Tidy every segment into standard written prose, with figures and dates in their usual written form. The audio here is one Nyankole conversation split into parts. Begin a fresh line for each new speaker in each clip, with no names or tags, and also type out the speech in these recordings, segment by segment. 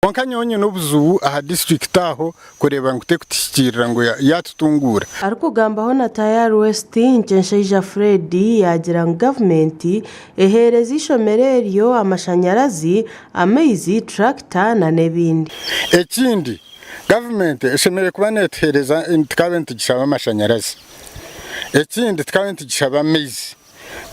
Kwonka nyowe nyine obuzibu aha disiturikiti aho kureeba ngu tekutuhikiirira ngu yaatutunguura.
Arikugambaho na Tayari West, Nkenshaija Fred yaagira ngu gavumenti eheereza eishomero eryo amashanyarazi, amaizi, turakita n'ebindi.
Ekindi, gavumenti eshemereire kuba neetuheereza tukaaba nitugishaba amashanyarazi. Ekindi tukaaba nitugishaba amaizi.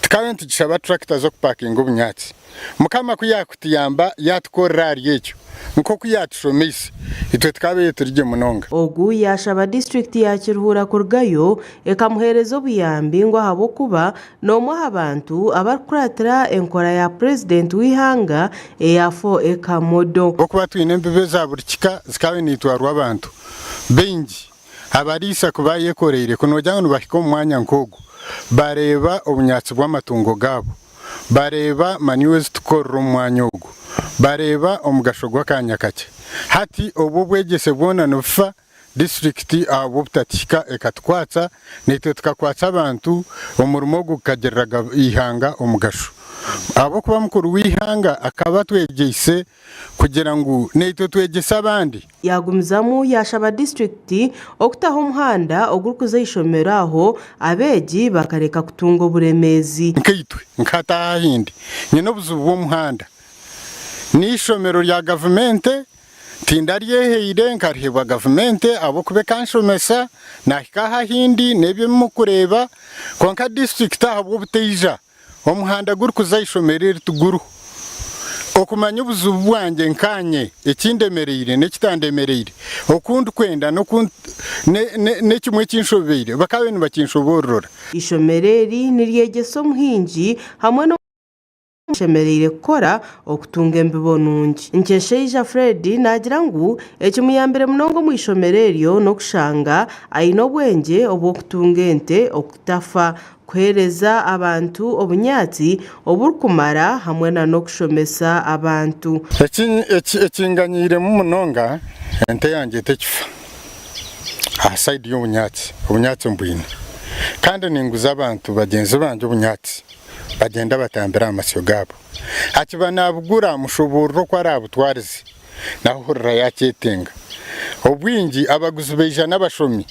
Tukaaba nitugishaba turakita z'okupakinga obunyaatsi. Mukama ku yaakutuyamba yaatukorera ahari ekyo, nk'oku yaatushomeise, itwe tukaabaire turi gye munonga.
Ogu yaashaba disiturikiti ya Kiruhura kurugayo ekamuheereza obuyambi ngu ahabw'okuba n'omwe aha bantu abarikukuratira enkora ya Purezidenti w'eihanga eya Four Acre Model.
Ahabw'okuba twine embibo eza buri kika zikaabaire niitwarwa abantu baingi. Abariisa ku baayekoreire ku noogira ngu nibahika omu mwanya nk'ogwo, bareeba obunyaatsi bw'amatungo gaabo, bareeba manure ezi turikukorera omu mwanya ogwo, bareeba omugasho gw'akaanya kakye. Hati obu obwegyese bwona nibufa, disiturikiti ahabw'obutatihika ekatukwatsa, naitwe tukakwatsa abantu, omurimo ogu gukagirira eihanga omugasho. Ahabw'okuba mukuru w'eihanga akaba atwegyeise kugira ngu naitwe twegyese abandi.
Yaagumizamu yaashaba disiturikiti okutaho omuhanda ogurikuza aha ishomero aho abeegi bakareka kutunga oburemeezi.
Nkaitwe nka hati aha ahi ndi, nyine obuzibu bw'omuhanda. N'eishomero rya gavumenti tindaryehaire nkariheebwa gavumenti ahabw'okuba ekanshomesa naahika aha ahi ndi n'ebi ebi murikureeba kwonka disiturikiti ahabw'obutaija Omuhanda gurikuza aha ishomero eri tiguriho. Okumanya obuzibu bwangye nkaanye, ekindemereire n'ekitandemereire, oku ndikwenda n'ekimwe ekinshobeire, bakaabaire nibakinshoboorora.
Eishomero eri niryegyesa omuhingi hamwe n'oku ashemereire kukora okutunga embibo nungi. Nkeshaija Fred naagira ngu ekimuyambire munonga omu ishomero eryo n'okushanga aine obwengye obw'okutunga ente okutafa kuheereza abantu obunyaatsi oburikumara hamwe na n'okushomesa abantu.
Ekinganyiiremu munonga ente yangye tekifa aha sayidi y'obunyaatsi, obunyaatsi mbwine kandi ninguza abantu bagyenzi bangye obunyaatsi bagyenda batambira aha masyo gaabo. Akiba nabugura mushoboorora oku arabutwarize naho ohurira yakyetenga. Obwingi abaguzi baija n'abashomi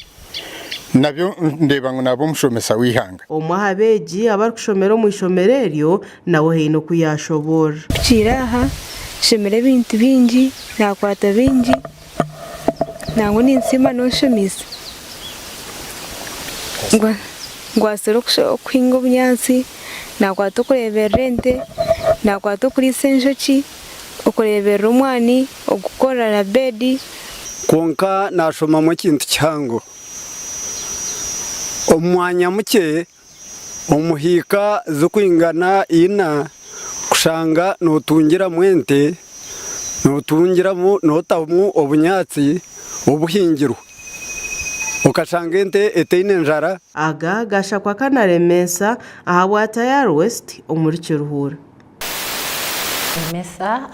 nabyo ndeeba ngu naaba omushomesa w'eihanga.
Omwe aha beegi abarikushomera omu ishomero eryo nawe haine oku yaashoboorora.
Mpikiire aha, nshomire ebintu bingi, naakwata bingi, nangwa ninsiima n'onshomeise. Ngwatsire okuhinga obunyaatsi, naakwata okureeberera ente, naakwata okuriisa enjoki. Okureeberera omwani, okukora na bedi.
Kwonka naashomamu ekintu kihango. Omu mwanya mukye, omu hiika zirikwingana ina, kushanga nootungiramu ente, nootungiramu nootamu obunyaatsi obuhingirwe, okashanga ente etaine njara.
Aga gashakwa Kanaremeesa ahabwa Tayari West omuri Kiruhura.
Remesa.